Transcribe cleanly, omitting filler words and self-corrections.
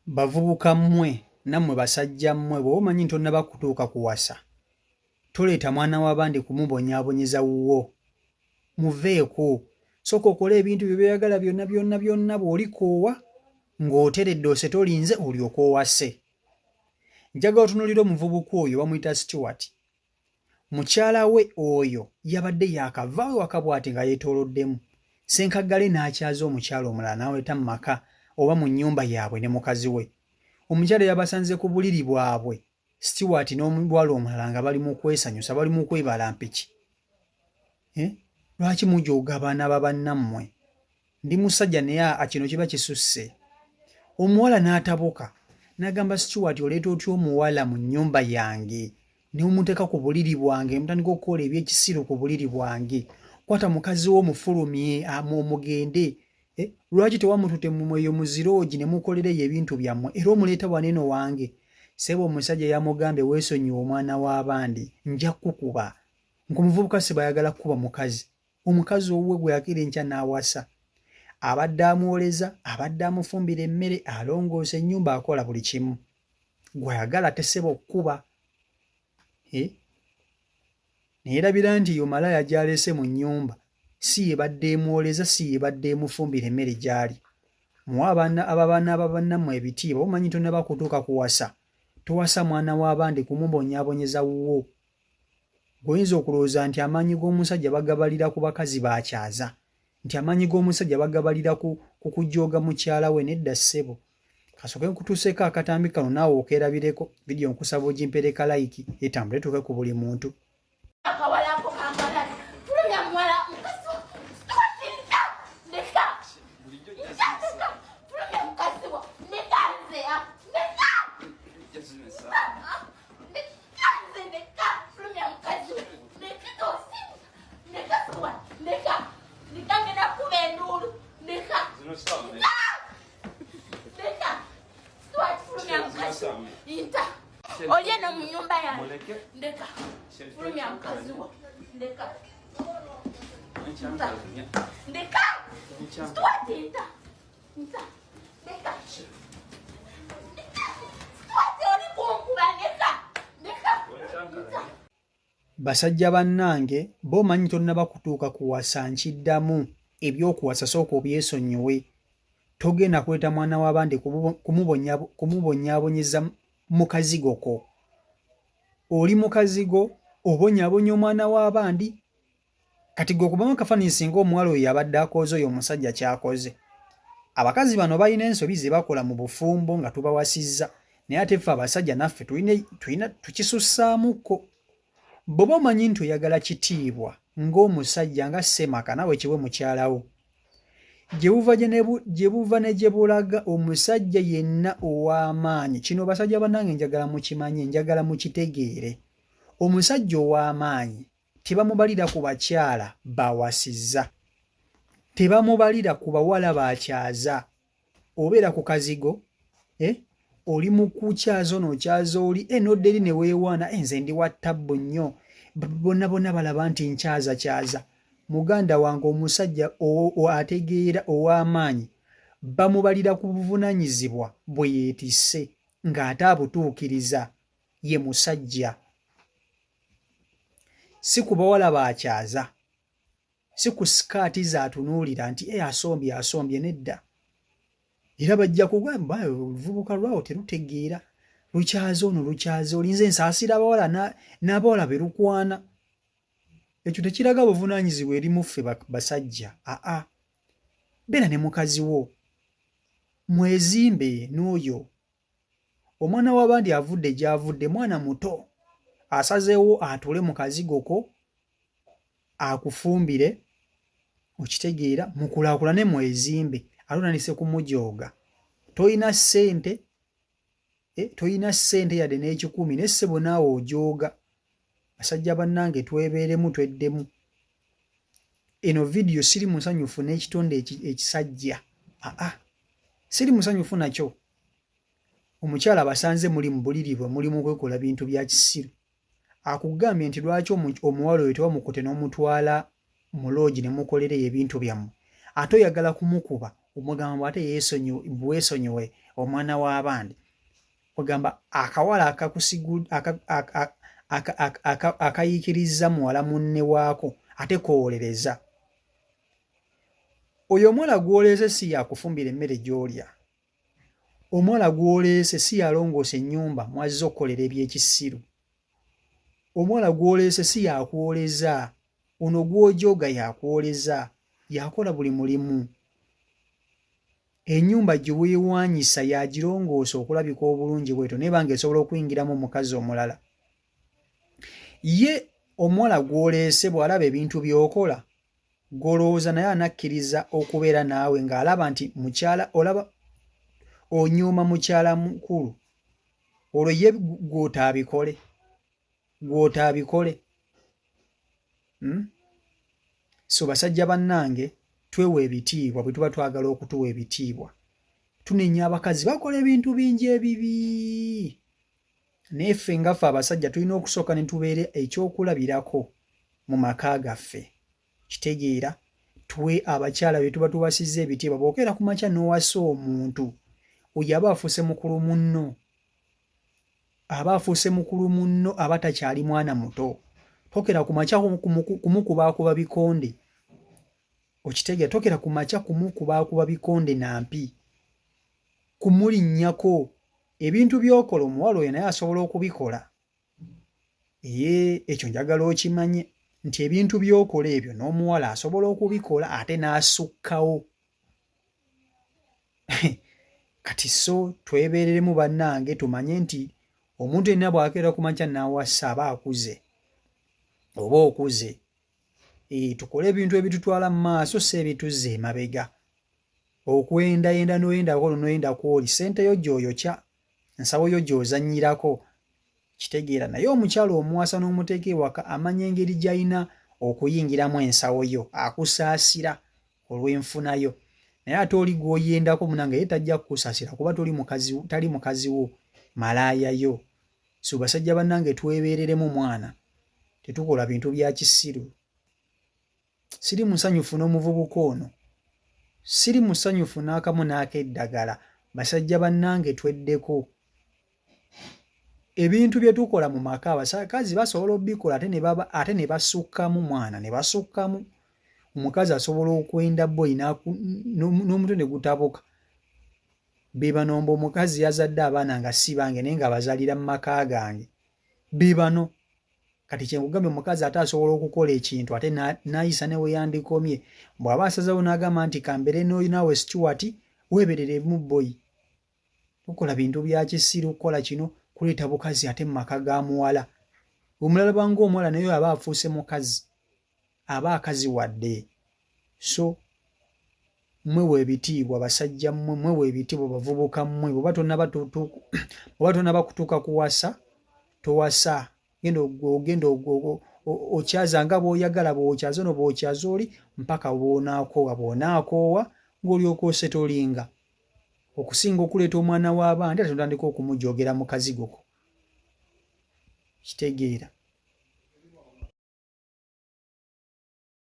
Bavubuka mmwe nammwe basajja mmwe bw'oba omanyi nti tonnaba kutuuka kuwasa toleeta mwana w'abandi kumubonyaabonyeza wuwo. Muveeko. Sooka okole ebintu byo by'oyagala byonna byonna byonna bw'olikoowa ng'oteredde osetolinze olyoke owase. Njagala otunuulire omuvubuka oyo bamuyita Stuart. Mukyala we oyo yabadde yaakavaawo ewaka bw'ati nga yeetooloddemu. Ssenkaggale n'akyaza omukyala omulala n'aweta mu maka oba mu nnyumba yaabwe ne mukazi we. Omukyala yabasanze ku buliri bwabwe Stewart n'omuwala omulala nga bali mu kwesanyusa bali mu kwebala mpiki. Eh? Lwaki mujooga abaana ba bannammwe? Ndi musajja naye a kino kiba kisusse. Omuwala n'atabuka n'agamba Stewart oleeta otya omuwala mu nnyumba yange ne mumuteeka ku buliri bwange ne mutandika okukola eby'ekisiru ku buliri bwange. Kwata mukazi wo omufulumye omugende. Eh, lwaki tewamutute mumweyo muziroogi ne mukolereyo ebintu byammwe era omuleeta wano eno wange. Ssebo omusajja yamugambye weesonyiwe omwana w'abandi nja kukukuba. Nku muvubuka ssebo ayagala kukuba mukazi. Omukazi owuwe gwe yakeera enkya n'awasa. Abadde amwoleza, abadde amufumbira emmere, alongoosa ennyumba, akola buli kimu. Gw'ayagala ate ssebo okukuba. Eh? Ne yeerabira nti eyo malaaya gy'aleese mu nnyumba si y'ebadde emwoleza, si y'ebadde emufumbira emmere gy'alya. Muwe abaana abaana ba bannammwe ebitiibwa. Omanyi tonnaba kutuuka kuwasa, towasa mwana w'abandi kumubonyaabonyeza wuwo. Gwe oyinza okulowooza nti amaanyi g'omusajja bagabalira ku bakazi b'akyaza, nti amaanyi g'omusajja bagabalira ku, ku kujooga mukyala we. Nedda ssebo. Kasooke nkutuuseeko akatambi kano naawe okeerabireko. Vidiyo nkusaba ogimpeereka layiki etambule etuuke ku buli muntu. Akawala ako kampala fulumya muwala mukazi wa ndeka ndeka fulumya mukazi wa ndeka nze ndeka ndeka nze ndeka fulumya mukazi we ndeka tosi ndeka suwa ndeka ndeka ngenda kuba enduulu ndeka ndeka suwa fulumya mukazi nta oli eno mu nyumba yange ndeka fulumya mukazi wo ndeka ndeka Stuart nta nta ndeka Stuart oli kunkuba ndeka ndeka nta. Basajja bannange bo omanyi tonnaba kutuuka kuwasa nkiddamu eby'okuwasa sooka obyesonyiwe togenda kuleeta mwana w'abandi kumubonyaabonyeza mu kazigo ko. Oli mu kazigo obonyaabonya omwana w'abandi. Kati gwe okubamu akafaananyi singa omuwala oyo yabadde akoze oyo omusajja ky'akoze. Abakazi bano balina ensobi ze bakola mu bufumbo nga tubawasizza naye ate ffe abasajja naffe tulina tukisussaamuko. Bw'oba omanyi nti oyagala kitiibwa ng'omusajja nga ssemaka naawe kiwe mukyala wo. Gye buva gye buva ne gye bulaga omusajja yenna ow'amaanyi kino basajja bannange njagala mukimanye njagala mukitegeere omusajja ow'amaanyi tebamubalira ku bakyala bawasizza tebamubalira ku bawala bakyaza obeera ku kazigo eh? Oli mu kukyaza ono okyaza oli eh, nodda eri ne weewaana eh, nze ndi wa ttabbu nnyo bonna bonna balaba nti nkyazakyaza muganda wange omusajja ategeera ow'amaanyi bamubalira ku buvunaanyizibwa bwe yeetisse ng'ate abutuukiriza ye musajja si ku bawala bakyaza si ku sikaati z'atunuulira nti e asombye asombye nedda era bajja kugamba oluvubuka lwawo terutegeera lukyaza ono lukyaza olinze nsaasira abawala n'abawala be lukwana ekyo tekiraga buvunaanyizibwa eri muffe basajja aa beera ne mukazi wo mwezimbe n'oyo omwana w'abandi avudde gy'avudde mwana muto asazeewo atuule mu kazigo ko akufumbire okitegeera mukulaakulane mwezimbe ate otandise kumujooga tolina ssente eh, tolina ssente yadde n'ekikumi naye ssebo naawe ojooga basajja bannange twebeeremu tweddemu eno vidiyo siri musanyufu n'ekitonde ekisajja aa siri musanyufu nakyo omukyala abasanze muli mu buliri bwe muli mu kwekola bintu bya kisiru akugambye nti lwaki omuwala oyo tewamukute n'omutwala mu loogi ne mukolereyo ebintu byammwe ate oyagala kumukuba. Omugamba ate weesonyiwe omwana w'abandi. Ogamba akawala akayiikirizza muwala munne waako ate kowolereza. Oyo omuwala gw'oleese si yakufumbira emmere gy'olya. Omuwala gw'oleese si yalongoosa ennyumba mwazze okukolera eby'ekisiru. Omuwala gw'oleese si yakwoleza. Ono gw'ojooga yakwoleza, yakola buli mulimu. Ennyumba gye weewanyisa yagirongoosa okulabika obulungi bwetyo naye banga esobola okuyingiramu omukazi omulala. Ye omuwala gw'oleese bw'alaba ebintu by'okola gw'olowooza naye anakkiriza okubeera naawe ng'alaba nti mukyala olaba onyooma mukyala mukulu olwo ye gw'otaabikole gw'otaabikole hmm? So basajja bannange, twewa ebitiibwa bwe tuba twagala okutuwa ebitiibwa. Tunenya abakazi bakola ebintu bingi ebibi, naye ffe nga ffe abasajja tulina okusooka ne tubeera ekyokulabirako mu maka gaffe. Kitegeera tuwe abakyala be tuba tuwasizza ebitiibwa. Bw'okeera ku makya n'owasa omuntu oyo, aba afuuse mukulu munno, aba afuuse mukulu munno, aba takyali mwana muto. Tokera ku makya kumukubaakuba bikonde. Okitegeera? Tokera ku makya kumukubaakuba bikonde nampi kumulinnyako. Ebintu by'okola, omuwala oyo naye asobola okubikola. Ee, ekyo njagala okimanye nti ebintu by'okola ebyo n'omuwala asobola okubikola ate n'asukkawo. Kati so twebeereremu bannange, tumanye nti omuntu yenna bw'akeera ku makya n'awasa aba akuze oba okuze. E, tukole ebintu ebitutwala mu maaso si ebituzza emabega. Okwendayenda n'oyenda kwolo n'oyenda kwoli, ssente yo gy'oyokya, nsawo yo gy'ozannyirako. Kitegeera naye omukyala omuwasa n'omuteeka ewaka amanya engeri gy'alina okuyingiramu ensawo yo, akusaasira olw'enfuna yo. Naye ate oli gw'oyendako munange ye tajja kukusaasira kuba toli mukazi, tali mukazi wo, malaaya yo. So basajja bannange, twebeereremu mwana, tetukola bintu bya kisiru. Siri musanyufu n'omuvubuka ono, siri musanyufu n'akamu n'akeddagala. Basajja bannange, tweddeko. Ebintu bye tukola mu maka abakazi basobola obikola ate ne basukkamu mwana, ne basukkamu. Omukazi asobola okwenda boyi n'omutwe ne gutabuka. Be bano mbu omukazi yazadde abaana nga si bange naye nga abazaalira mu maka gange. Be bano. Kati kyenkugambye, omukazi ate asobola okukola ekintu ate n'ayisa ne weyandikomye. Bw'aba asazeewo n'agamba nti kambeere n'oyo naawe Stuart, weebereremu boyi. Tukola bintu bya kisiru kukola kino kuleeta bukazi ate mu maka ga muwala. Omulala banga omuwala naye aba afuuse mukazi, aba akaziwadde. So mwewa ebitiibwa basajja mmwe, mwewa ebitiibwa bavubuka mmwe. Bw'oba tonnaba kutuuka kuwasa, towasa. Genda ogenda okyaza nga bw'oyagala, bw'okyaza ono, bw'okyaza oli, mpaka bw'onaakoowa. Bw'onaakoowa ng'olyoka osetolinga, okusinga okuleeta omwana w'abandi ate otandika okumujogera mu kazigoko. Kitegeera?